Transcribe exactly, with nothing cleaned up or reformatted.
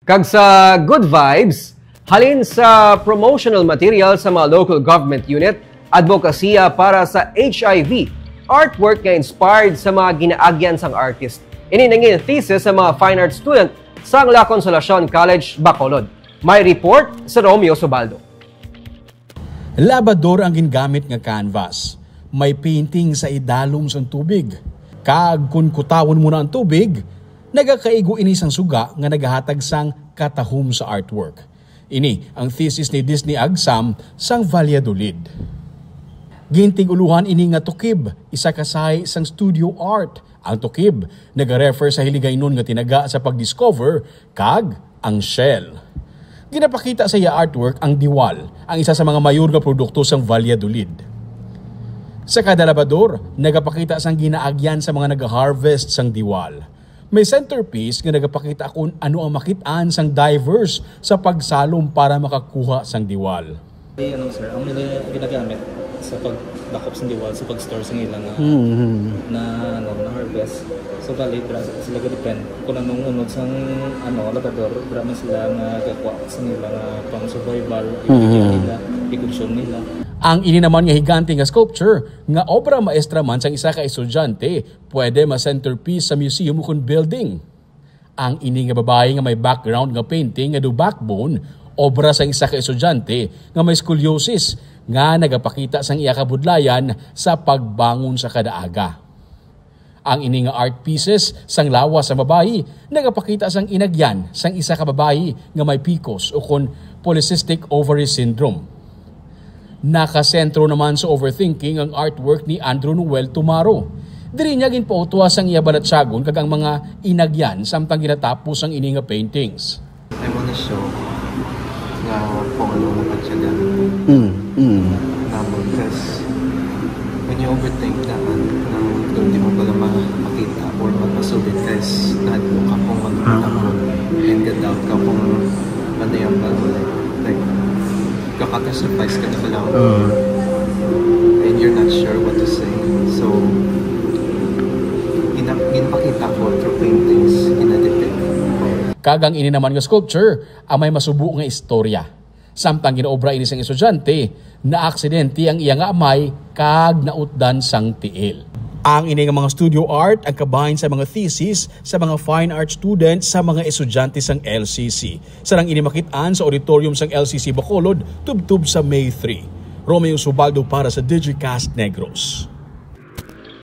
Kag sa Good Vibes, halin sa promotional material sa mga local government unit, advokasya para sa H I V, artwork nga inspired sa mga ginaagyan sang artist. Ini nangin thesis sa mga fine art student sang La Consolacion College, Bacolod. May report sa Romeo Subaldo. Labador ang gingamit nga canvas. May painting sa idalom sang tubig. Kag kon kutawon mo na ang tubig, nagakaigo ini sang suga nga nagahatag sang katahom sa artwork. Ini ang thesis ni Disney Agsam sang Valladolid. Gintig-ulohan ini nga tukib, isa ka sahi sang studio art. Ang tukib nagarefer sa Hiligaynon nga tinaga sa pagdiscover kag ang shell. Ginapakita sa iya artwork ang Diwal, ang isa sa mga mayor nga produkto sang Valladolid. Sa kada labador, nagapakita sang ginaagyan sa mga nagaharvest sang Diwal. May centerpiece nga nagapakita kon ano ang makit-an sang divers sa pagsalom para makakuha sang Diwal. Di ano sir, ang nila ginagamit sa pagdakop sa Diwal, sa pag-store sa ilang uh, Mhm. na ano na harvest. So bali bra sila ga-depend kung anong unod sang ano labador, bra man sila nga gakuha sa nila nga pang survival, Mhm. nila, i-consume nila. Ang ini naman nga higante nga sculpture nga obra maestra man sang isa ka estudyante, pwede ma-centerpiece sa museum ukon building. Ang ini nga babayi nga may background nga painting nga The Backbone, obra sang isa ka estudyante nga may scoliosis nga nagapakita sang iya kabudlayan sa pagbangon sa kada aga. Ang ini nga art pieces sang lawas sang babayi nagapakita sang inagyan sang isa ka babayi nga may P C O S ukon polycystic ovary syndrome. Nakasentro naman sa overthinking ang artwork ni Andrew Noel Tumaro. Diri niya ginpautwa sang iya balatyagon kag ang mga inagyan samtang ginatapos ang ini nga paintings. I wanna show nga kung ano ang pagtyaga Mm, mm. namin. Because when you overthink naman, nang hindi mo pala ma- makita or mapasubit, guys, nahadlok ka kung ano Ah. tama. And ga-doubt ka kung ano yung bag mo. Like, like, kakatastrophize ka na pala. Ah. And you're not sure what to say. So, gina- ginapakita ko through paintings, ginadepict ko. Kag ang ini naman nga sculpture ang may masubo nga istorya. Samtang ginaobra ini sang estudyante, naaksidente ang iya nga amay kag nautdan sang tiil. Ang ini nga mga studio art ang kabahin sa mga thesis sa mga fine art students sa mga estudyante sang L C C. Sarang ini makit-an sa auditorium sang L C C Bacolod tubtob sa May three. Romeo Subaldo para sa Digicast Negros.